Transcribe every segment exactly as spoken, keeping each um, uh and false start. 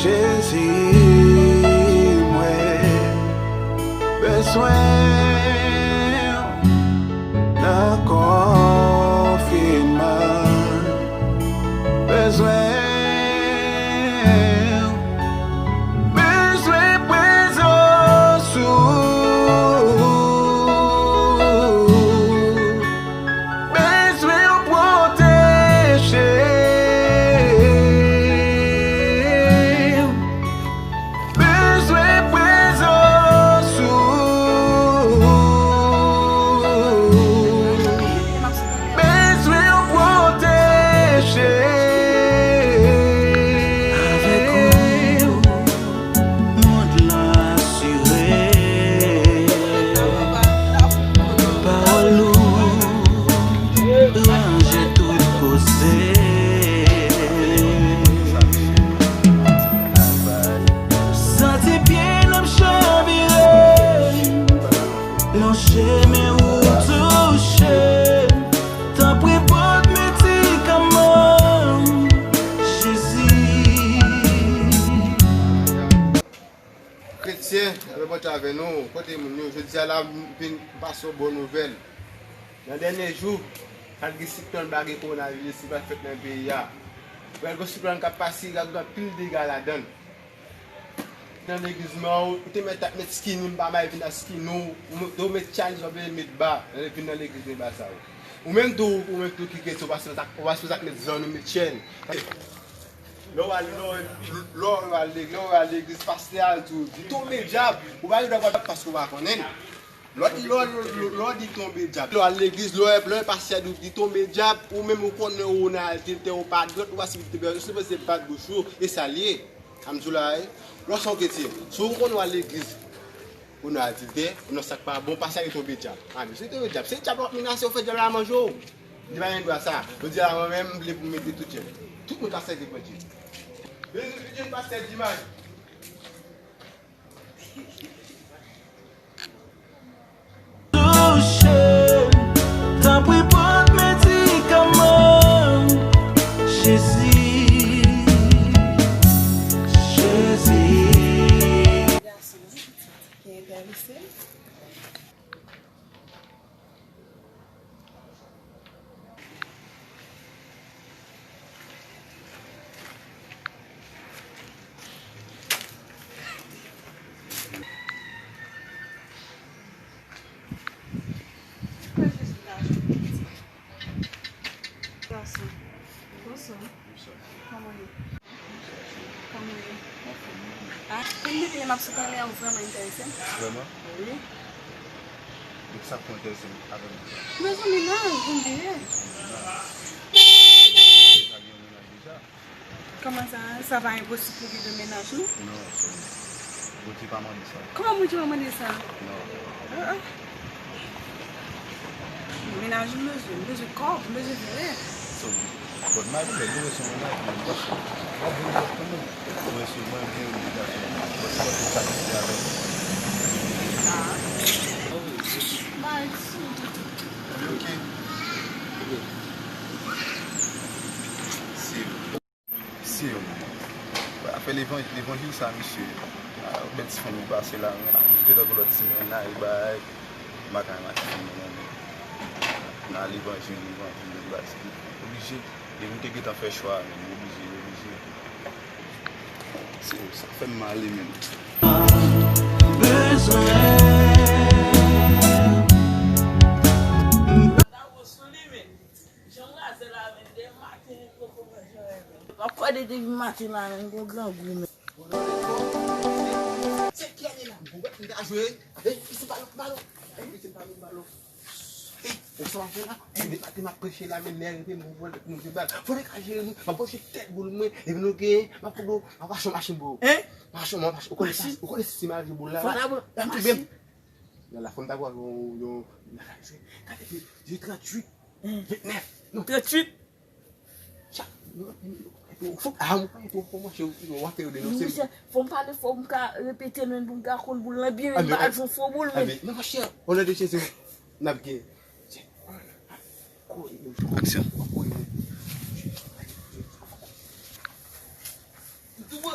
Jezi, mwen bezwen w nan konfinman. Bezwen w, bezwen prezans ou. Bezwen w pwoteje m. Bezwen prezans ou. Bezwen w pwoteje m. Avèk ou, mond lan asire. Pawòl ou ranje tout koze. Santi pye n ap chavire nan chemen ou touche. Tanpri pote medikaman, Jezi. Kretyen, lapè Bondye avè nou. Kote moun yo? Jodi a la, m vin pase yon bon nouvèl. Nan dènye jou, pral gen siklòn, pral gen kowonaviris, li pral fèt nan peyi a. Pral gen siklòn k ap pase, pral gen anpil dega ladan l. Nan legliz mwen, ou te mèt ap met skinny, m pa may vin ak skinny, ou, ou, ou met chanis, w ap vin met ba, vin nan legliz met ba sa yo. Ou menm tou, ou menm tou ki kretyen, ou pa sipoze ak, ou pa sipoze ak met zanno, met chèn. Lè w al, lè w, lè w al legliz, lè w al legliz, pastè a di w, di tonbe dyab, ou pa gen dwa pastè paske w pa konnen l. Lè w di, lè w, lè w, lè w di tonbe dyab, lè w al legliz, lè w, lè w pastè a di w, di tonbe dyab, ou menm ou konnen ou nan adiltè, ou pa dwèt, ou pa sipoze, ou sipoze bat bouch ou, e sa l ye. Ann di w la, wi. Lè w se yon kretyen, si w konnen w al legliz, ou nan adiltè, ou nan sa k pa bon, pastè a di tonbe dyab. A, men si tonbe dyab, se dyab la w ap menase, ou fè dyab la manje w. Li pa gen dwa sa. Jodi a la, mwen menm, m vle pou m ede tout jèn. Tout moun k ap sèvi Bondye. Beni, beni, pastè Dimaj. Touche, tanpri pote medikaman, Jezi, Jezi. Gason ki enterese. Gason. Bonswa. Kòman w ye? Kòman w ye? Ah, pou m di vini, m ap sot anlè an, ou vrèman enterese m. Vrèman? Wi. Donk sa k pou enterese m avè m? Bezwen mennaj, pou m vini. Mennaj? Deja gen yon mennaj deja. Kòman sa? Sa pa enposib pou gen de mennaj, non? Non, sè m. Bondye pa mande sa. Kòman Bondye pa mande sa? Non. Ah, ah. Mennaj m bezwen, m bezwen kòb, m bezwen vre. So, but my baby, you listen to my man, but I do not come in. Mwen se mwen byen wi, gason. But what you talk to me about? Ah. Bye, sweetie. You okay? See you. Se afè levanj-, levanjil sa, mesye. Ah, bèl ti fanm yo pase la, men. Jis gentan gon lòt ti mennaj, bay. M pa ka mache fanm nan, men. Nan levanjil, levanjil, levanjil. Oblije. Depi m te gentan fè chwa, men. Oblije, oblije. Se sa fè m male, men. Bezwen. Jan raze la menm, de maten, m poko manje anyen menm. M ap kòde depi maten la menm, m gen grangou menm. Se ki ane la? Ou wè m ta jwe? Eh, se balon, balon. Eh, se balon, balon. Eh, ou sa w ap fè la? Eh, de maten m ap preche la, men nèg rete m pou vòlè, pou nou jwe bal. Fò nèg ka jere nou, m ap poche tèt boul mwen, epi nou genyen, m ap fè dlo, m ap achte yon machin pou ou. Hein? M ap achte, m ap achte, ou konnen sa, ou konnen si m al jwe boul la, la, la, m touben. Nan la fòm ta pral yon, yon, yon, gade, se, se tranntuit, ventnèf, non. Tranntuit? Sa, non, non, non, fò, ah, mwen, fò, fò, mwen, w ap fè yo denonse m. Monchè, fò m pale fò, m ka repete l, men pou m ka konn boul lan byen, men m pa jwe fo boul, men. Non, monchè, o non de Jezi, n ap gen. Aksyon. Tou bon.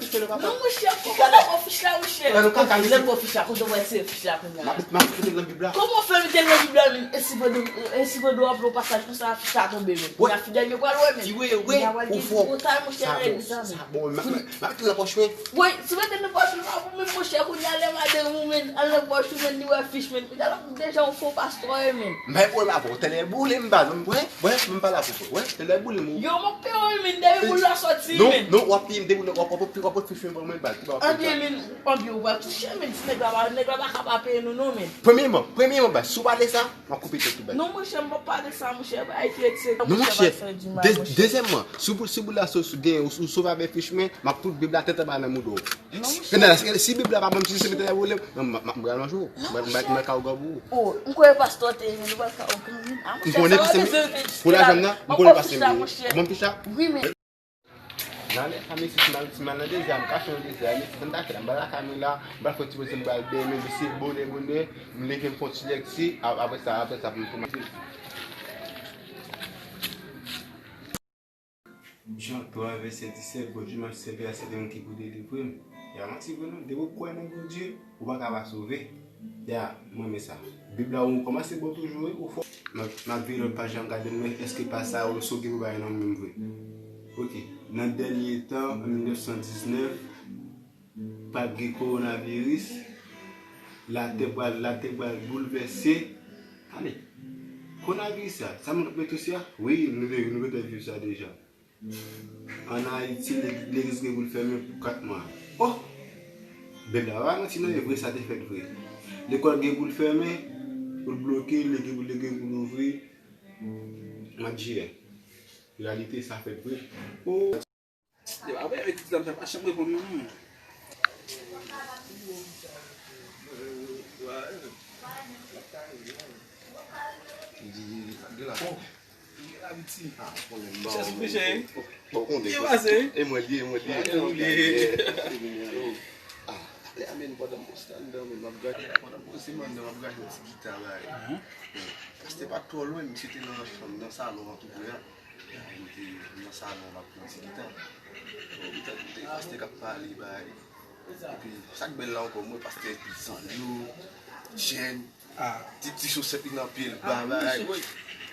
fich la, papa. Non, monchè, kòman w ba w fich la, monchè? Lè nou kaka, lè m ba w fich la, kote w wè se fich la kounye a? M ap, m ap kote nan Bib la. Kòman w fè mete l nan Bib la, men? E si Vodou, e si Vodou ap lè w pasaj konsa, fich la tonbe, men. Kounye a, fidèl yo pral wè, men. Ti wè, wè, ou fò. Sa bon, sa bon. M ap, m ap, m ap mete l nan pòch mwen. Woy, si w mete l nan pòch ou, pa pou menm, monchè, kounye a lè madanm ou, men, al nan pòch ou, men, li wè fich, men, kounye a l ap di deja yon fo pastè, men. M bay pwoblèm avè w, tèlè boule m ba, non, wè, wè, m pa la pou wè, tèlè boule m. Yo, m ap peye w, men, depi boul la sòti, non, men. Non, w ap peye m, depi w ap, w ap, w ap fich mwen ban mwen ba, ki ba w fich la. Anbyen, men, anbyen, ou pral touche, men, si nèg la pa, nèg la pa ka pa peye nou, non, men. Premyèman, premyèman, ba, si w pale sa, m ap koupe tèt ou, ba. Non, monchè, m p ap pale sa, monchè, bay kretyen, non, monchè, pa fè di mal, monchè. Dezyèmman, si w, si boul la sou, sou gen, ou, ou sove avèk fich mwen, m ap fout Bib la tèt anba nan mouda w. Non, monchè. Gade la, si Bib la pa ban m ti sèvis tèt la boule m, m, m, m pral manje w. M pral, m pral, m pral ka ougan pou ou. Oh, m kwè pastè te vin, m pral ka ougan vin. Ah, monchè, m konnen sa pastè, pou lajan m nan, m konnen pastè m ye. Bon, fich la, monchè. Bon, fich la. Wi, men. Nan lè sa, mesye, si m al, si m al nan dezè a, m kache nan dezè a, mesye, sa m ta fè la, m pral lakay mwen la, m pral fè ti poze, m pral benyen, mesye, bonè, bonè, m leve, m fè yon ti lèkti, a-, apre sa, apre sa, pou m kòmanse. Jan twa, vèsè disèt, Bondye m ap sèvi a, se te moun ki pou delivre m. Ya, manti vre non, depi w kwè nan Bondye, ou pa ka pa sove. Ya, m renmen sa. Bib la, ou kòmanse bon toujou, wi, ou fò. M ap, m ap veye lòt paj la, m gade, m wè èske pa sa, ou sou gen pou bay nan menm vre. Ok. Nan dènye tan, an mil nèf san diznèf, pral gen kowonaviris, latè pral, latè pral boulvèse. Tande, kowonaviris sa, sa moun k ap mete sou a? Wi, nou te, nou te viv sa deja. Ann Ayiti, leg-, legliz gen pou l fèmen pou kat mwa. Oh! Bib la pa manti non, e vre sa te fèt vre. Lekòl gen pou l fèmen, pou l bloke, li gen pou, li gen pou l ouvri mwa jiyè. Reyalite sa fèt vre. Oh! Apre, avèk ti dam sa, pa chanm reponn mwen, non. Li la. Chèz pou piche, wi. Ki pase? E mwen li, e mwen li. Ah, lè a menm pandan m stann nan, menm m ap gade, pandan m poze m anndan, m ap gade yon ti gita bagay. Pastè pa t twò lwen, misye te nan chanm, nan salon an tou pre a. Mwen te nan salon, m ap jwe yon ti gita. Mwen tande pastè k ap pale bagay. Epi, sa k bèl la ankò, m wè pastè zanno, chèn, ti, ti sosèt li nan pye l, ba bagay.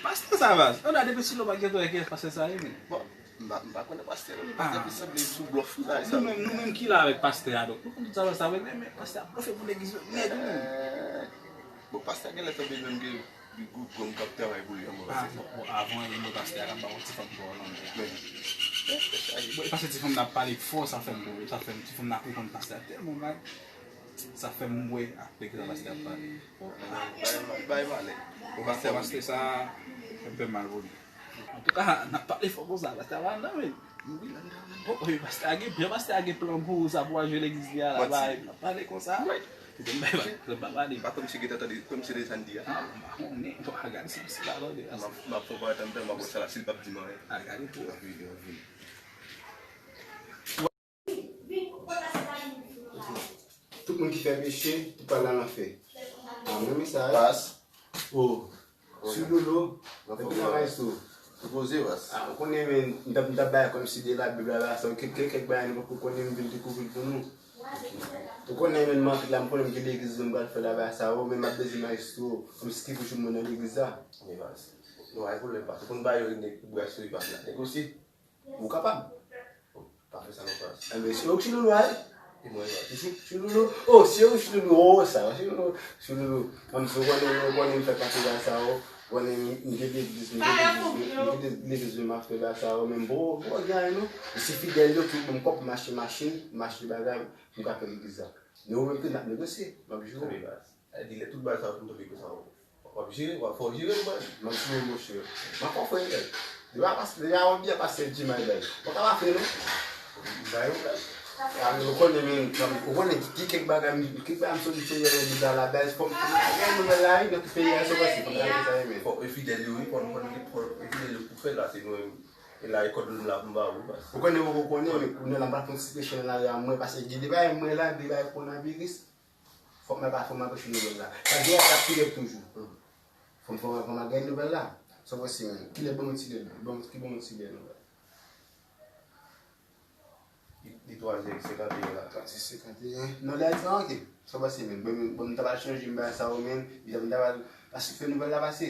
Pastè sa, baz. Ann gade depi sou lòt pa gen twa ki pastè sa ye, men. Bon, m pa, m pa konnen pastè, non, men pastè plis sanble sou blòf li bagay sa. Nou menm, nou menm ki la avèk pastè a, donk, nou konn tout sa, sa, men, men pastè a blòfe pou legliz yo nèt, wi, men. Bon, pastè a genlè sanble menm gen yon gwoup granmoun k ap travay pou li anmò. Ah, bon, avan, e mwen pastè a t ap ba yon ti fanm twò nan men. Men, tèt chaje. Bon, e pastè ti fanm nan ap pale fò, sa fè m, sa fè m, ti fanm nan ap reponn pastè a tèlman mal. Sa fè m wè apre ki sa pastè ap pale. Bay, bay, bay, malè. Bon, pastè, pastè sa, m fè mal pou li. Antouka, n ap pale fò konsa, pastè a pa anndan, men. Bon, wi, pastè a gen, jan pastè a gen plan pou ou, sa pou al jwe legliz li a, la, bay, n ap pale konsa. Kite m bay, bay, bay, bay, bay. Pa kòmsi gentan tande, kòmsi de sa n di a. Ah, m pa konnen, bon, a gade si, si pa tande. M ap, m ap fè w pa tande, m ap wè sa la, si l p ap di m anyen. A gade tou. Anvi, anvi. Tout moun ki fè peche, tout pral nan lanfè. Ah, m renmen sa, wi. Pas. Oh. Silolo, depi nan maestro. Ou poze, baz. Ah, ou konnen, men, m t ap, m t ap bay kòmsi de la Bib la, la, sa, kèk, kèk, kèk bagay nou poko konnen, m vin dekouvri l pou nou. Ou konnen, men, m antre la, m konnen m gen legliz, m pral fè la, bagay sa, oh, men m ap bezwen maestro, kòmsi ki pou jwenn mwen nan legliz la. Men, baz, nou pa gen pwoblèm, pas. Ou konn ba yo nèg pou bwè sou li, pas, la negosye. Ou kapab. Pa fè sa non, pas. Enben, se ou k Chilolo a, wi? E mwen, wi. Chilolo. Oh, se ou Chilolo. Oh, sa, Chilolo. Chilolo. Mwen, m sou konnen, mwen konnen m fè pati bagay sa, oh. Konnen m gen legliz, m gen legliz, m gen legliz, m ap fè bagay sa, oh. Men bon, bon, gen non. E se fidèl yo ki ban m kòb pou m achte machin, m achte bagay, m ka fè legliz la. Men ou menm tou, n ap negosye, m ap jere w. Sa vle di, lè tout bagay sa yo fin tonbe konsa, w ap jere, w ap fè w jere l, baz. M ap jere w, monchè. M ap fè w frè, baz. Deja pas, deja w ap byen pase di may, baz. Ou ka pa fè, non. Bay ou, baz. A, men ou konnen, men, ou konnen ki, ki kèk bagay, ki kèk bagay m sot di serye nan Bib la, la, baz. Fò m, fò m gen nouvèl la, wi, nan tout peyi a, se konsa, fò m gade sa, men. Fò yo fidèl, wi, fò, fò, fò yo fidèl pou fè la, se nou menm. E la, e kòd nou la pou m ba ou, baz. Ou konnen, ou konnen, men kounye a la, m pral fè yon ti peche nan lari a mwen, paske gen de bagay mwen la, de bagay kowonaviris. Fòk mwen pa, fòk mwen akonche nouvèl la. Sa gen ap pile toujou. Fòk, fòk, fòk mwen gen nouvèl la. Sa w panse menm? Kilè ban mwen ti lè, ban, ki ban mwen ti lè nouvèl? Li, li twa zè senkanteyen la. Twa zè senkanteyen. Non, lè a di, ah, ok. Sa w panse menm? Bon, bon, m ta pral chanje, m bay sa ou menm. Li ta pral, paske fè nouvèl la pase.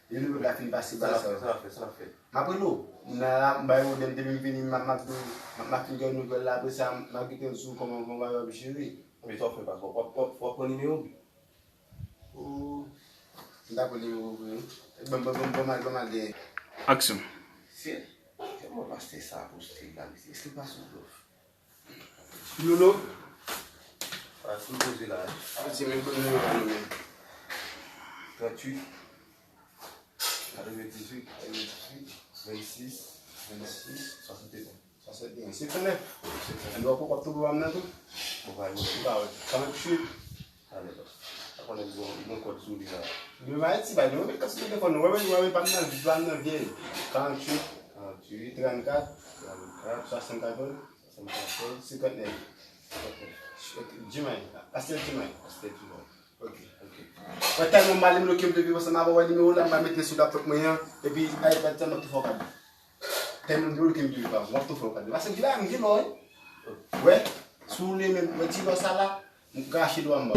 Lè nouvèl la fin pase, sa n ap fè, sa n ap fè, sa n ap fè. M ap rele w. M nan la, m bay ou lè m depi m vini, m ap, m ap di w, m ap, m ap fin gen nouvèl la, apre sa, m ap kite w di w kòman, kòman w ap jere. Men sa w fè, pas, w ap, w ap, w ap, w ap pran nimewo m? O, m ta pran nimewo vre, wi. Ban, ban, ban, ban m al, ban m al dèyè. Aksyon. Se, se mwen pastè sa a poste la, mesye, èske l pa sou blòf? Lolo. A, sou poze la. Piti, men bon nimewo pa nou menm. Tranntuit, katrevendizuit, katrevendizuit, vennsis, vennsis, swasanteyen. Swasanteyen. Senkannnèf. Senkannnèf. Lè w ap, w ap twouve w nan tou? Bon, pa yon. Ou pa wè. Karanntuit. Alè, baz. Pa konnen li gon, li gon kòd sou li la. Li pa Ayiti, pa li, men kòd sou telefòn, wè, wè, wè, pa m nan, pa m nan vye. Karanntuit. Karanntuit. Trannkat. Trannkat. Swasannkatòz. Senkannèf. Senkannèf. Ok, Jimay. Pastè Jimay. Pastè Jimay. Ok. Ok. Mwen tèlman mal, m bloke, m te viv ansanm avè w, nimewo la, m pa mete sou laptop mwen an, epi iPad sa, m ap tou fè w kado. Tèlman m bloke, m te viv avè w, m ap tou fè w kado. Paske m di la, m gen lò, wi. Wè, si w renmen, mwen ti lò sa la, m krache lò anba.